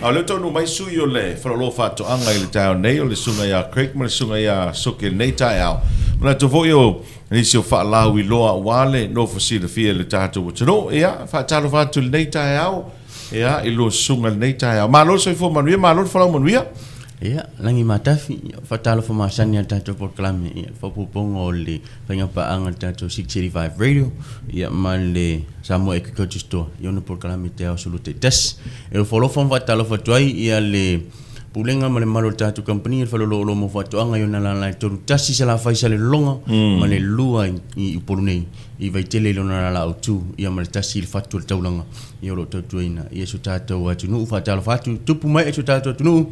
A o lea ua taunuu mai sui o le Faleoloa Faatoaga i le taeao nei, o le Susuga ia Craig ma le Susuga ia Soke i lenei taeao. Manatu foi o nisi o faalauiloa aua le nofo silafia i le tatou atunuu. Ia, faatalofa atu i lenei taeao, ia, i lua susuga i lenei taeao. Malo le soifua manuia, malo le folau manuia. Ia, lagi matafi, ia, faatalofa masani a le tatou polokalame, ia, le faaopoopoga o le faigapaaga a le tatou 685 Radio, ia, ma le Samoa Agriculture Store, i ona polokalame i te ao sulu taitasi. E ofo alofa ma faatalofa atu ai, ia, le Pulega ma le mamalu o le tatou kamupani o le Fale Oloolo mo Faatoaga i ona lala e 31 Salafai Salelologa ma le 2 i Upolu nei i Vaitele i lona lala autu ia ma le 1 i le fatu o le taulaga ia o lo o tautuaina ia si o tatou atunuu. Faatalofa atu, tupu mai e si o tatou atunuu,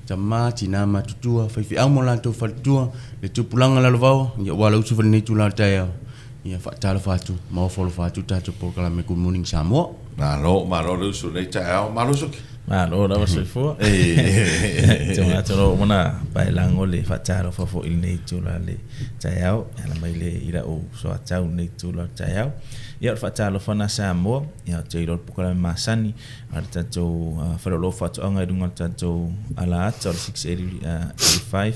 tama, tina, matutua, faifeau ma o latou faletua, le tupulaga lalovaoa, ia ua alausu foi lenei itula o le taeao. Ia faatalofa atu ma ofo alofa atu tatou polokalame Good Morning Samoa. Malo, malo le usu i lenei taeao. Malo Soki. Malo lava soifua. Te atonu ua ona paelago le faatalofa foi i lenei itula o le taeao e ala mai le i lau soatau i lenei itula o le taeao. Ia o le faatalofa lena Samoa, ia ou te iloa le polokalame masani a le tatou faleoloa faatoaga i luga o le tatou alaata o le 685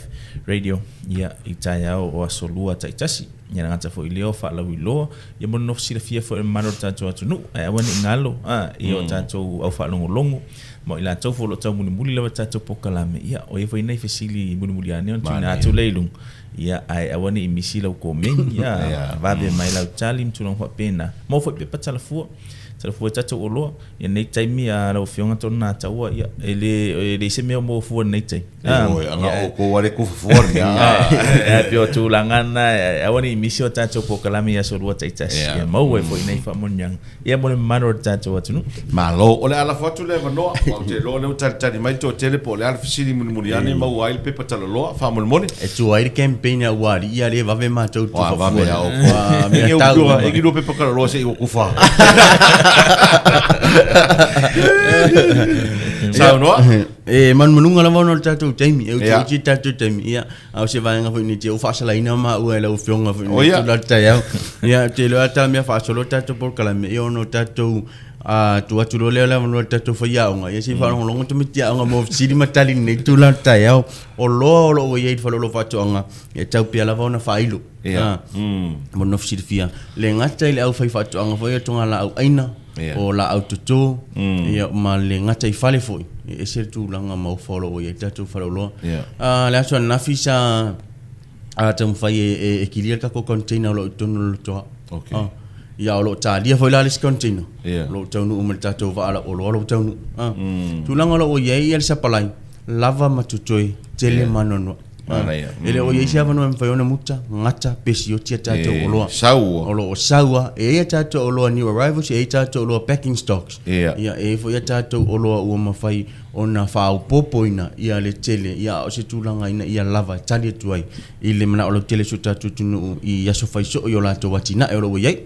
radio ia i taeao o aso Lua taitasi. Ia le gata foi i lea o faalauiloa, ia mo le nofo silafia foi e le mamalu o le tatou atunuu, ae aua ne i galo i o tatou au faalogologo ma i latou foi o lo o taumulimuli lava i le tatou polokalame, ia o i ai foi nai fesili mulimuli ane ona tuuina atu lea i luga, ia ae aua ne i misi lau komeni, ia vave mai lau tali ma tulaga faapena. Maua foi pepa talafua, talafua i tatou oloa. Ia lenei taimi a lau Afioga Tolonataua, ia e le e leai se mea o maua fua i lenei taimi. Ioe, ana outou lava le kufa fua lena. Ae pei o tulaga na, aua ne i misi o tatou polokalame i aso lua taitasi, ia maua ai foi nai faamanuiaga ia mo le mamalu o le tatou atunuu. Malo. O le a lafo atu le avanoa, aua ou te iloa o lea ua talitali mai le toatele po o le a le fesili mulimuli ane e maua ai le pepa talaloa. Faamolemole. E tua ai le campaign a ua alii a le vave matou tufa fua. Vave a outou. Mea tau. E lua pepa talaloa se i ua kufa. Saunoa. E manumanuga lava ona o le tatou taimi, e utiuti le tatou taimi, ia, a o se vaega foi nei te ua faasalaina maua e lau Afioga foi nei tulaga o le taeao. Ia, ou te iloa lava ta mea faasolo le tatou polokalame, ia ona o tatou tuu atu loa lea o le avanoa i le tatou faiaoga, ia se i faalogologo tamaiti aoga mo fesili ma tali i lenei itula o le taeao. O loa o lo o ua i ai i le Faleoloa Faatoaga, e tatau pea lava ona faailo. Mo le nofo silafia, le gata i le aufaifaatoaga foi ia togalaau aina, o laau toto, ia ma le gataifale foi, e ese le tulaga maofa o lo o i ai le tatou faleoloa. Le aso ananafi sa taumafai e kilia le tatou container o lo o i totonu o le Lotoa. Ia o lo o talia foi la le isi container, o lo o taunuu ma le tatou vaa lauoloa o lo o taunuu. Tulaga o lo o i ai le sapalai, lava ma totoe, tele ma noanoa. Manaia. E le o i ai se avanoa e mafai ona muta, gata, pe sioti a tatou E, oloa. saua. O lo o saua, e i ai a tatou oloa new arrivals, e i ai tatou oloa packing stocks. Ia. Ia, e i ai foi a tatou oloa ua mafai ona faaopoopoina ia le tele, ia a o se tulaga ina ia lava e tali atu ai i le manao lautele o si o tatou atunuu i aso fai soo i o latou atinae o lo o ua i ai.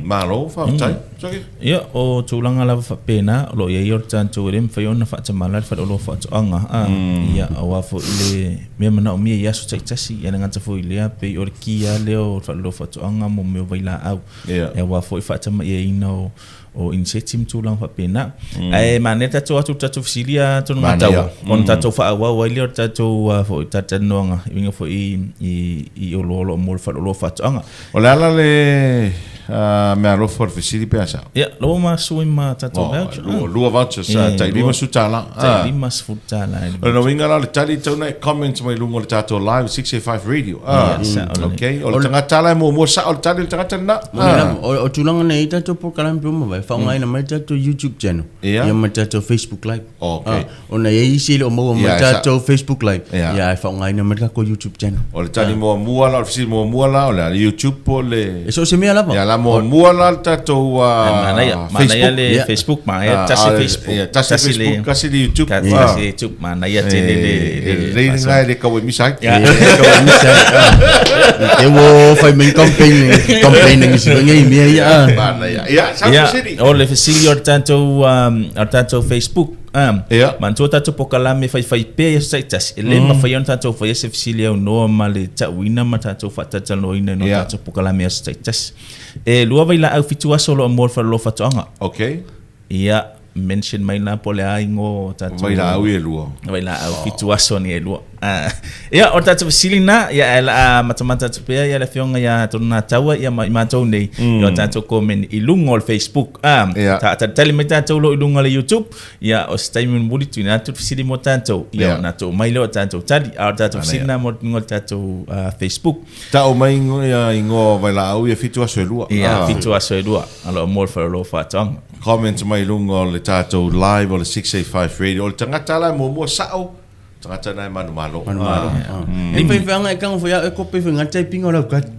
Malo, faafetai. Soki. Ia, o tulaga lava faapena, o lo o i ai o le tatou e le mafai ona faatamala le faleoloa faatoaga, a, ia, aua foi le mea manaomia i aso taitasi, ia le gata foi i lea, pei o le ki lava lea o le faleoloa faatoaga mo mea o vailaau, aua foi le faatamaiaina o, o iniseti ma tulaga faapena. Ae manaia le tatou o atu i le tatou fesili a Tonumatau, ona tatou faaauau ai lea o le tatou foi talatalanoaga e uiga foi i, i oloa o lo o mo le faleoloa faatoaga. O le a la le meaalofa o le fesili pe a sao? Ia, la ua masui ma tatou voucher. Lua, lua vouchers, tai $50. Tai $50 i le O lona uiga la o le tali e tatau ona e comment mai luga o le tatou live 685 radio. Ia, sao lelei. Okay, o le tagata la e muamua sao le tali o le tagata lena. O tulaga nei i tatou polokalame pe uma vai, faaaogaina mai le tatou YouTube channel Ia. ma le tatou Facebook live. Okay. Ona e i ai isi e le o maua mai Ia, tatou Facebook live, Ia. ia ae faaaogaina mai le tatou YouTube channel. O le tali muamua la, o le fesili muamua la, o le a le YouTube po o le... E so o se mea lava. Ia la muamua la le tatou Manaia, manaia Facebook. le Ia. Facebook, manaia tasi Facebook. Ia, tasi Facebook, tasi le YouTube. Tasi le YouTube, manaia tele le E lelei lena e le tau e misa ai. Ia. E tau e misa ai. E ua fai mai campaign, campaign nisi foi ngai mea ia. Manaia. Ia, sau Ia, fesili. o le fesili o le tatou, o le tatou Facebook. Ia. Manatua tatou polokalame faifai pea i aso taitasi, e le mafai ona tatou faia se fesili aunoa ma le tauina ma tatou faatalatalanoaina i nō tatou polokalame i aso taitasi. E lua vailaau fitu aso o lo o mo le faleoloa faatoaga. Okay. Ia. mention mai la po o le a igoa o tatou Vailaau ia e lua. Vailaau fitu aso nei e lua. Ia, o le tatou fesili lena, ia ae o le a matamata atu pea ia le afioga ia Tononataua ia ma i matou nei i o tatou comment i luga o le Facebook. Ta talitali mai tatou o lo o i luga o le YouTube, ia o se taimi mulimuli tuuina atu le fesili mo tatou, ia ona tuu mai lea o tatou tali. A o le tatou fesili lena mo luga o le tatou Facebook. Tau mai ia igoa o vailaau ia fitu aso e lua. Ia, fitu aso e lua, o lo o mo le Faleolo Faatoaga. Comment mai i luga o le tatou live o le 685 Radio. O le tagata la e muamua sao, tagata na e manumalo. Manumalo. E fai fai anga e kanga foi au e kope foi ngā typing o lau kati.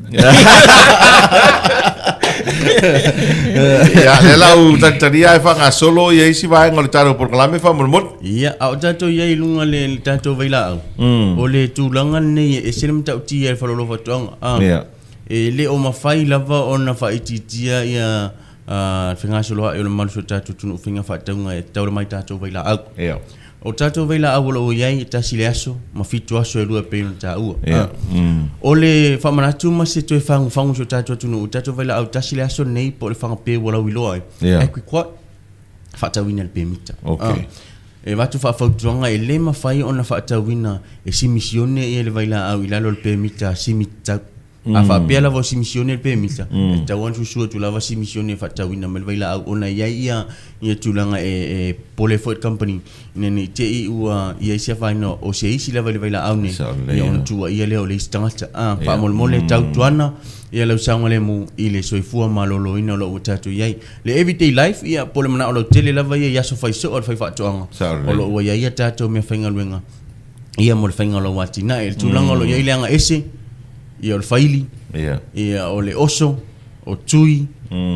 Ia, lea la u talitalia e faagasolo ia isi vaega o le tatou polokalame faamolemole. Ia, a o tatou i ai i luga le, le tatou vailaau, o le tulaga lenei e ese le matautia i le faleoloa faatoaga. A, Ia. E le o mafai lava ona faaitiitia ia le fegasoloai o le mamalu o si o tatou atunuu i faiga faatauga e taula mai i tatou vailaau. Ia. O tatou vailaau o lo o i ai e tasi le aso ma fitu aso e lua e pei ona taua. Ia. O le faamanatu ma se toe fagufagu i si o tatou atunuu, o tatou vailaau tasi le aso lenei po o le faga pe ua lauiloa ai. Ia. Agriquat, faatauina i le pemita. Okay. E avatu faafautuaga e le mafai ona faatauina e simisione ia le vailaau i lalo o le pemita simi tatau. A faapea lava o simisione le pemita, e tatau ona susu atu lava simisione e faatauina mai le vailaau ona e i ai ia ia tulaga e e pole foi le kamupani ina ne i te i ua i ai se afaina o se isi lava i le vailaau nei, ia ona tuuaia lea o le isi tagata. A, faamolemole tautuana ia lau saogalemu i le soifua maloloina o lo o ua tatou i ai. Le everyday life, ia, po o le manao lautele lava ia i aso fai soo a le faifaatoaga, o lo o ua i ai a tatou meafaigaluega ia mo le faiga o lau atinae. I le tulaga o lo o i ai le aga ese, ia o le faili, ia o le oso, o tui,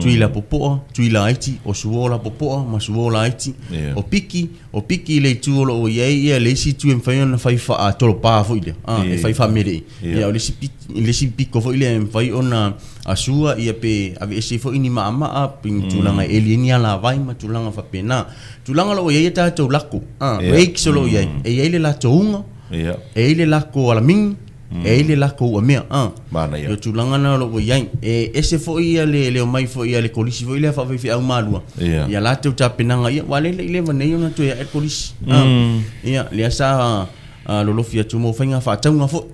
tui lapopoa, tui laiti, o suo lapopoa ma suo laiti, o piki, o piki i le itu o lo o i ai ia le isi itu e mafai ona fai faatolopa foi lea, e fai faamelei. Ia o le isi piki, le isi piko foi lea e mafai ona sua ia pe aveese ai foi ni maamaa pe ni tulaga e eli ai ni alavai ma tulaga faapena. Tulaga o lo o i ai a tatou lako, rakes o lo o i ai, e i ai le latou uga, e i ai le lako alamigi, e i ai le lako uamea. Manaia. O tulaga na o lo o ua i ai. E ese foi ia le, le omai foi a le kolisi foi lea faafaifeau malua, ia latou tapenaga ia, aua o lea e le i leva nei ona toe ae le kolisi. Ia, lea sa lolofi atu mo faiga faatauga foi.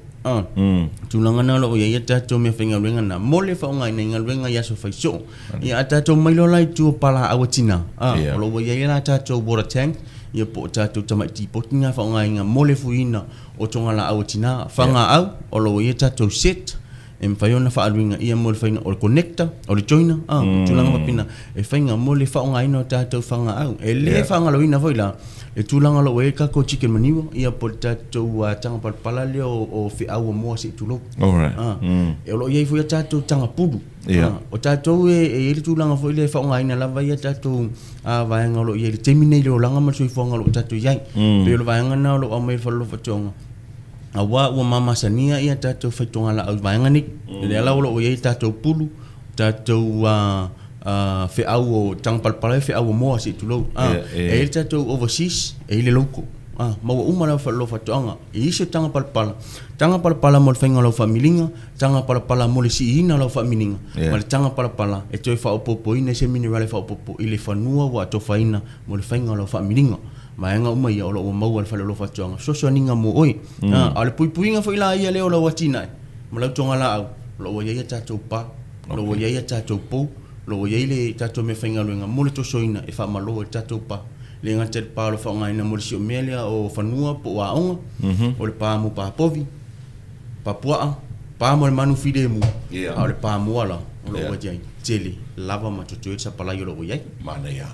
Tulaga na o lo o i ai a tatou meafaigaluega na mo le faaaogaina i galuega i aso fai soo. Ia a tatou omai loa la i tua o palaau a tina, o lo o ua i ai la tatou water tank, ia po o tatou tamai tipoti na faaaogaina mo le fuiina o togalaau a tina. Fagaau, o lo o ua i ai tatou set e mafai ona faaaluina ia mo le faiga o le connector, o le joiner, tulaga faapena e faiga mo le faaaogaina o tatou fagaau. E le faagaloina foi la le tulaga o lo o i ai le tatou chicken manure, ia po o le tatou taga palapala lea o feau o moa se i tulou. O lo o i ai foi a tatou taga pulu. O tatou e i ai le tulaga foi lea e faaaogaina lava ia tatou vaega o lo o i ai i le taimi nei i le olaga ma le soifuaga o lo o tatou i ai. Pei o le vaega lena o lo o aumai e le Faleolofaatoaga, aua ua mamasania ia tatou faitogalaau i vaega nei. O lea la o lo o i ai tatou pulu, tatou feau o taga palapala ia, feau o moa se i tulou. E i ai le tatou overseas, e i ai le local. Ma ua uma lava Faleolofaatoaga. I isi o taga palapala, taga palapala mo le faiga o lau faamiliga, taga palapala mo le siiina o lau faamiliga, ma le taga palapala e toe faaopoopoina i se minerale e faaopoopo i le fanua ua atofaina mo le faiga o lau faamiliga. Vaega uma ia o lo o ua maua e le Faleolofaatoaga fesoasoaniga mo oe. A o le puipuiga foi la ia lea o lau atinae ma lau togalaau, o lo o ua i ai a tatou pa, o lo o ua i ai a tatou pou, o lo o ua i ai le tatou meafaigaluega mo le tosoina e faamalo ai le tatou pa. E le gata i le pa o lo o faaaogaina mo le siomea lea o fanua po o aoga, o le pa mo pa povi, pa puaa, pa mo le manu filemu, a o le pa moa la o lo o ua i ai, tele lava ma totoe le sapalai o lo o ua i ai. Manaia.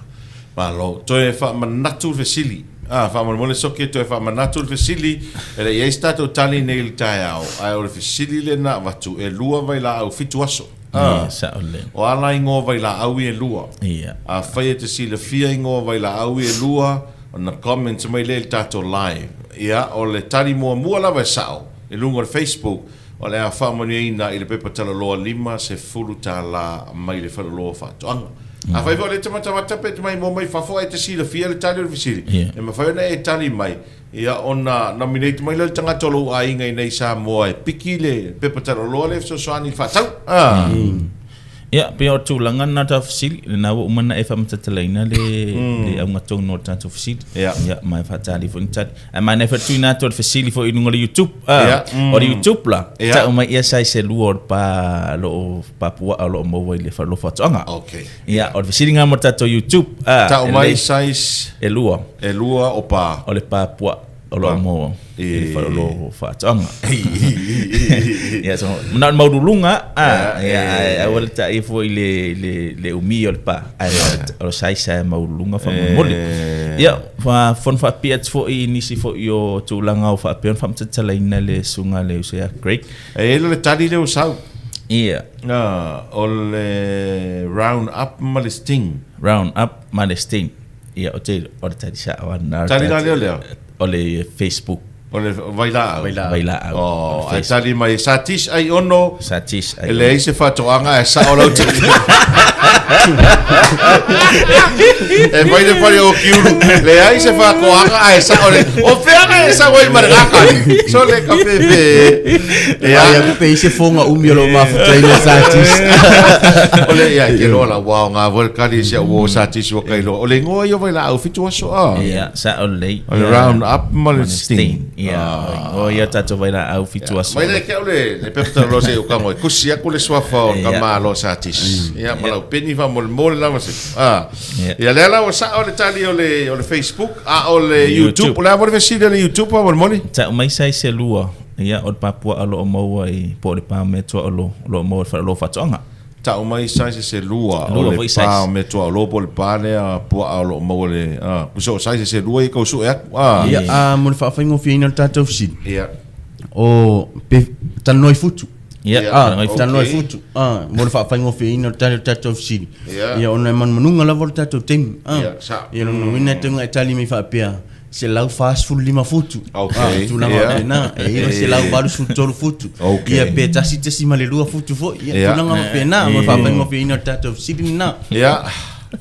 Malo. Toe faamanatu le fesili. Ah, faamolemole Soke, toe faamanatu le fesili. E le i ai se tatou tali nei i le taeao, ae o le fesili lea na avatu, e lua vailaau fitu aso. Ah, Ia, sao lelei. O a la igoa vailaau ia e lua? Ia. Afai e te silafia igoa vailaau ia e lua, ona comment mai lea i le tatou live. Ia, o le tali muamua lava e sao, i luga o le Facebook, o le a faamanuiaina i le pepa talaloa $50 mai le Faleoloa o Faatoaga. Afai foi o lea e te matamata pe te maimoa mai fafo ae e te silafia le tali o le fesili, e mafai ona e tali mai, ia ona nominate mai lea o le tagata o lou aiga i inei i Samoa e piki le pepa talaloa lea e fesoasoani i le faatau. Ia, pei o le tulaga lena o le tatou fesili, lena ua uma ona e faamatatalaina le le auga tonu o le tatou fesili. Ia. Ia, ma e faatali foi ni tali. Ae manaia foi le tuuina atu o le fesili foi i luga o le YouTube. Ah, Ia, o le YouTube la, Ia. tau mai ia size e lua o le pa o lo o pa puaa o lo o maua i le falelofa faatoaga. Okay. Ia, o le fesili lena mo le tatou YouTube. Ah, Tau e mai lelei size e lua e lua o pa. o le pa puaa o lo o maua i le faleoloa faatoaga. Ia, so, na o le maualuluga, ah, ia, ae aua le taia foi i le, le, le umi o le pa, ae o le size e maualuluga faamolemole. Ia, fa, fono faapipii atu foi i nisi foi o tulaga o faapea ona faamatatalaina le susuga a le uso ia Craig. E i ai le tali lea ua sau. Ia. Ah, o le round up ma le sting. Round up ma le sting. Ia, ou te iloa, o le tali sao lava lena. Tali la lea o lea? O le Facebook. O le vailaau? Vailaau. Vailaau. Oh, ae tali mai, sa tis ai ono. Sa tis ai ono. E leai se faatoaga ae sao lau tali. E fai le fale o Kiulu, leai se faatoaga ae sao le, o fea ga e sao ai ma le gakani. So le ka fefe. Ia. Ai aku pe i se fonga umi o lo mafuta i le sa tis. O le ia ke loa la wa o ngā voi le kali se o sa tis o kai loa. O le ingoa ia vai la au fitu aso a. Ia, sa o lei. O le round up ma le sting. Ia, o ia tatou vai la au fitu aso. Mai le ke o le le pepa lo se o kango e kusi aku le suafa o ka malo sa tis. Ia, ma lau peni fa mo le mo le lava se. Ah. Ia lea la ua sao le tali o le o le Facebook a o le YouTube. O le a mo le fesili o le YouTube a mo le moni? Tau mai sai se lua. Ia, o le pa puaa o lo o maua i, po o le pa meatuaolo o lo o maua i le faleoloa o faatoaga. Tau mai size se lua o le pa o meatuaolo po o le pa lea puaa o lo o maua i le, a, pusa o size se lua ia kau sue atu, a. Ia, a mo le faafaigofieina o le tatou fesili. Ia. O, pe, talanoa i futu. Ia, A, talanoa i futu. talanoa i futu. A, mo le faafaigofieina o le tatou fesili. Ia. Ia, ona e manumanuga lava o le tatou taimi. A. Ia, sa. Ia, lona uiga e tatau ona e tali mai faapea, 145 futu. Okay. Ah, tulaga Yeah. faapena. E 983 futu. Okay. Ia pe 1.2 futu foi. Ia Yeah. tulaga faapena. Mo le faafaigofieina o le tatou fesili lena. Ia,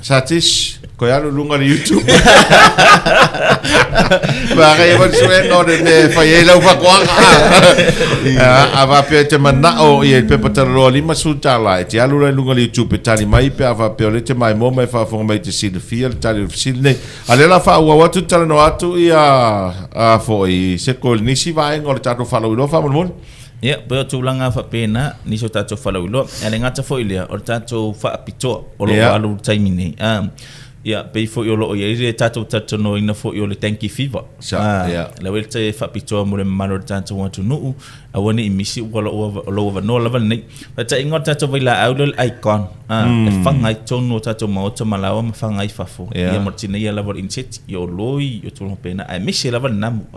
Satish, koe alu i luga o le YouTube. Makai e le suega o le mea e fai ai lau faatoaga. A faapea e te manao ia i le pepa talanoa $50 e te alu la i luga o le YouTube e tali mai pe a faapea o lea e te maimoa ma e faafofoga mai e te silafia le tali o le fesili nei. A lea la faaauau atu talanoa atu ia a foi se ko nisi vaega o le tatou faalauiloa faamolemole. Ia, pei o tulaga faapena, nisi o tatou faalauiloa. Ae le gata foi i lea, o le tatou faapitoa o lo o alu i le taimi nei. Ia, pei foi o lo o i ai le tatou talitonuina foi o le dengue fever. Lea ua i ai le faapitoa mo le mamalu o le tatou atunuu, Aua ne i misi ua lou avanoa lava lenei. Faataitaiga o le tatou vailaau lea o le icon, e faga ai totonu o tatou maota ma laoa ma faga ai fafo. Ia mo le tineia lava o le iniseti, ia o loi, o tulaga faapena, aemaise lava le namu.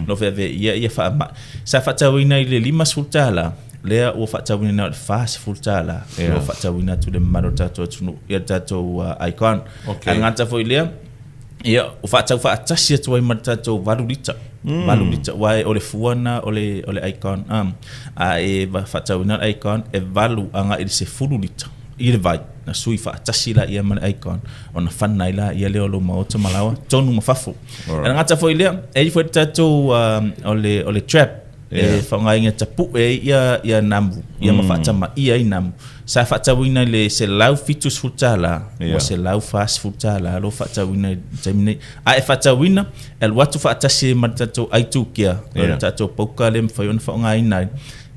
No feaveaia ia faamai. Sa faatauina i le $50, lea ua faatauina na o le $40, ua faatauina atu i le mamalu o le tatou atunuu ia le tatou icon. Ae le gata foi i lea, Ia, ua faatau faatasi atu ai ma le tatou 8 lita. 8 lita, aua o le fua lena o le, o le icon. Um, a e faatauina le icon, e 8 agai i le 10 lita i le vai. Na sui faatasi laia ma le icon, ona fana ai laia lea o lou maota ma laoa, totonu ma fafo. E le gata foi i lea, e i ai foi le tatou um, o le, o le trap, e faaaogaina e tapue ai ia ia namu ia ma faatamaia ai namu. Sa faatauina i le $170 ua $140 lo faatauina i le taimi nei. A e faatauina, e alu atu faatasi ai ma le tatou aitukia, o le tatou pauka lea e mafai ona faaaogaina ai,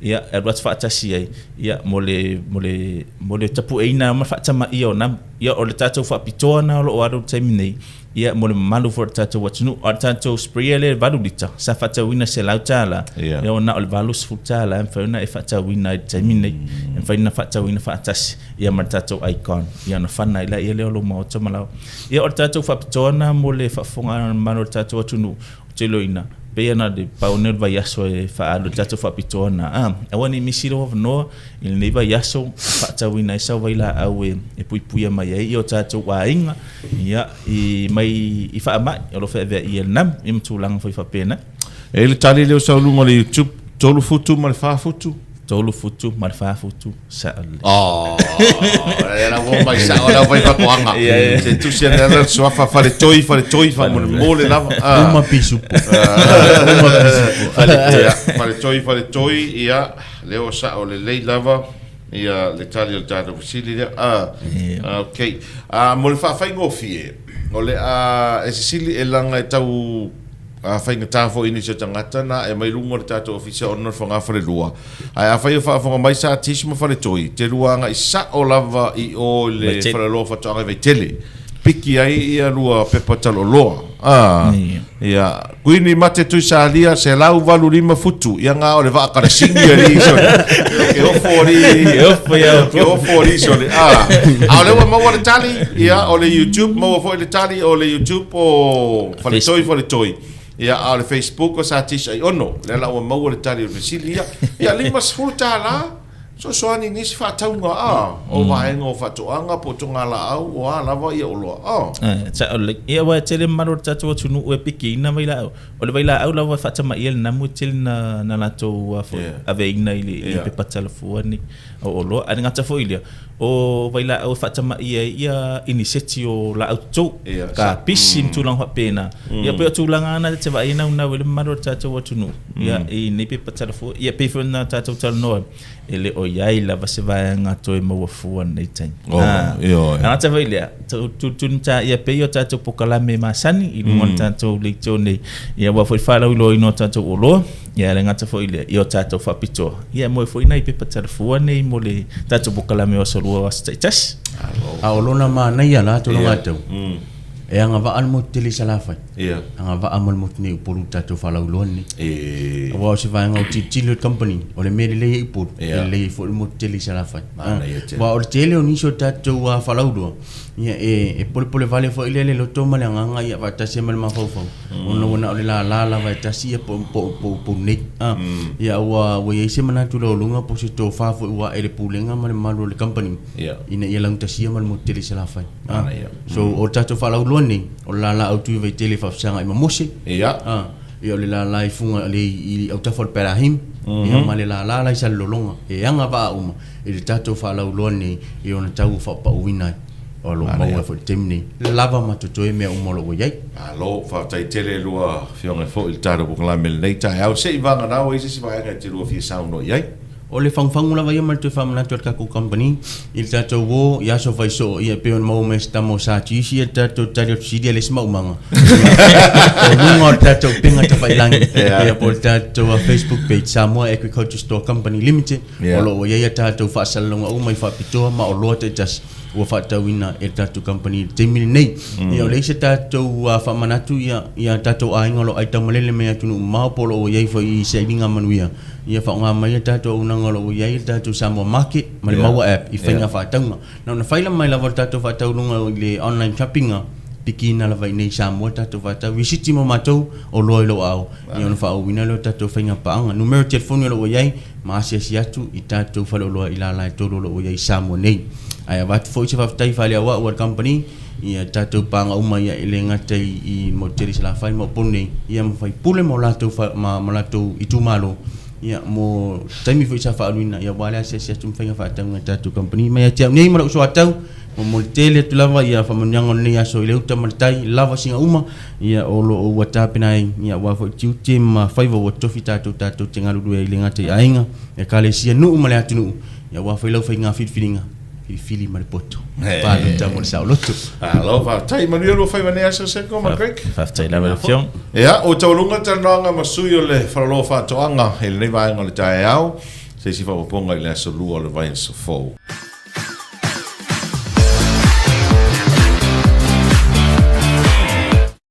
ia e alu atu faatasi ai ia mo le mo le mo le tapueina ma le faatamaia o namu. Ia o le tatou faapitoa lena o lo o alu i le taimi nei Ia, mo le mamalu foi o le tatou atunuu. A o le tatou sprayer lea e 8 lita, sa faatauina $100, ia ua na o le $80 e mafai ona e faatauina ai i le taimi lenei. E mafai ona faatauina faatasi ia ma le tatou icon, ia ona fana ai laia lea o lou maota ma lau. Ia o le tatou faapitoa lena mo le faafofoga mamalu o le tatou atunuu, ou te iloaina, pei ona le pau nei o le vaiaso e faaalu i le tatou faapitoa lena. A, aua ne i misi lou avanoa i lenei vaiaso e faatauina ai sau vailaau e puipuia mai ai o tatou aiga, Ia, i mai i faamai, o lo o feaveaia e le namu, ia ma tulaga foi faapena. E i ai le tali lea o sau luga o le YouTube, tolu futu ma le fa futu. Tolu futu ma le fa futu, sao lelei. Oh, e la ua mai sao lau fai faatoaga. Se tusi ane ala le suafa faletoi, faletoi, faamolemole lava. Uma pisupo. Uma pisupo. Ia, faletoi, faletoi, ia, lea ua sao lelei lava. Ia, le tali o le tatou fesili lea. Ah, okay. Ah, mo le faafaigofie, o le a e sisili e laga e tau faigata foi i nisi o tagata na ae mai luga o le tatou ofisa ona o le fogafalelua. Ae afai o faafofoga mai Sa Tish ma Faletoi, te lua agai sao lava i o i le Faleoloa Faatoaga i Vaitele. Piki ai ia lua pepa taloloa. Ah, ia, Kuini Mate Tuisalia, 185 futu. Ia nga o le vaa kalasingi alii sole. Ke ofo alii. Ke ofo ia. Ke ofo alii sole. Ah, a o lea ua maua le tali, ia, o le YouTube, maua foi le tali o le YouTube o Faletoi Faletoi. Ia, a o le Facebook o Sa Tish Aiono. Lea la ua maua le tali o le fesili ia. Ia, $50 fesoasoani i nisi faatauga a o vaega o faatoaga po o togalaau o a lava ia oloa a. Eh, sao lelei. Ia aua e tele mamalu o le tatou atunuu e pikiina vailaau. O le vailaau lava e faatamaia le namu e tele na na latou a foi Yeah. aveina i le i Yeah. pepa talafua nei o oloa. Ae le gata foi i lea, o vailaau e faatamaia ai ia iniseti o laau totou, Yeah, ka pisi ma tulaga faapena. Ia pei o tulaga lava na ta te vaai ai naunau ai le mamalu o le tatou atunuu ia i nei pepa talafua. Ia pei foi ona tatou talanoa ai, e le o i ai lava se vaega toe maua fua i lenei taimi. Oh, ioe. A gata foi lea, tulituli ia pei o tatou polokalame masani i luga o le tatou leitio nei, ia aua foi le faalauiloaina o tatou oloa, ia e le gata foi i lea, ia o tatou faapitoa, ia e moe foi nai pepa talafua nei mo le tatou polokalame o Aso Lua o Aso Taitasi. A o lona manaia la tulaga tau, e agavaa le motu tele i Salafai. Ia. Agavaa ma le motu nei i Upolu i le tatou faalauiloa lenei. E. Aua o se vaega o tilotilo le company, o le mea e lelei ai Upolu, e Ia. lelei ai foi le motu tele i Salafai. Manaia tele. Aua o le tele o nisi o tatou faalauiloa, ia e, e polepole vale foi lea le loto ma le agaga ia faatasi ai ma le mafaufau, ona ua na o le lala lava e tasi ia po, po, po Upolu nei. Ia ua, ua i ai se manatu laualuga po o se tofa foi ua ae i le Pulega ma le mamalu o le company, Ia. ina ia laugatasia ma le motu tele i Salafai. Manaia. So o le tatou faalauiloa lenei, O le lala autu i Vaitele e faafesagai ma Mose. Ia. A, ia o le lala i Fuga le i autafa o le Pelahim. Ia ma le lala la i Salelologa. E agavaa uma i le tatou faalauiloa lenei i ona tau ua faapauina ai. O lo o maua ai foi i le taimi nei. Lava ma totoe mea uma o lo o ua i ai. Malo, faafetai tele i lua afioga foi i le tatou polokalame i lenei taeao. Se i vagana ai se isi vaega e te lua fia saunoa i ai. O le fagufagu lava ia ma le toe faamanatu a le tatou kamupani i le tatou uo i aso fai soo ia e pei ona maua mai e se tama o Sa Tiusi ia le tatou tali o le fesili a le isi maumaga o luga o le tatou upega tafailagi ia po o le tatou Facebook page Samoa Agriculture Store Company Limited o lo o i ai a tatou faasalalauga uma i faapitoa ma oloa taitasi ua faatauina e le tatou kamupani i le taimi lenei. Ia o le isi a tatou faamanatu ia ia tatou aiga o lo o aitaumalele mai atunuu mamao po o lo o i ai foi i sailiga manuia Ia faaaoga mai a tatou auaunaga o lo o ua i ai le tatou Samoa Market ma le Maua App i faiga faatauga. Na ona faila mai lava o le tatou faatauluga i le online shopping a pikiina lava i inei i Samoa le tatou faatau. Risiti mo matou oloa i lou aao ia ona faaauauina lea o tatou faiga paaga. Numera telefoni o lo o ua i ai ma asiasi atu i tatou faleoloa i lala e tolu o lo o ua i ai i Samoa nei. Ae avatu foi se faafetai faaleauau a le kamupani i tatou paaga uma ia e le gata i Motu Tele i Salafai ma Upolu nei, ia ma faipule ma o latou ma latou itumalo, ia mo taimi foi sa faaaluina, ia aua le asiasi atu ma faiga faatauga i tatou kamupani. Mai ia te au nei ma lou soatau, momoli tele atu lava ia faamanuiaga o lenei aso i le uta ma le tai, lava siga uma, ia o lo o ua tapena ai, ia aua foi tiute ma faiva ua tofi tatou tatou te galulue ai e le gata i aiga, ekalesia, nuu ma le atunuu, ia aua foi lau faiga filifiliga. Filifili ma le poto. Palota mo le saoloto. Malo, faafetai. Manuia lua faiva nei aso Seko ma Craig. Faafetai lava lau Afioga. Ia, ua taualuga le talanoaga ma sui o le Falaloa Faatoaga i lenei vaega o le taeao. Se isi faaopoopoga i le aso Lua o le vaiaso fou.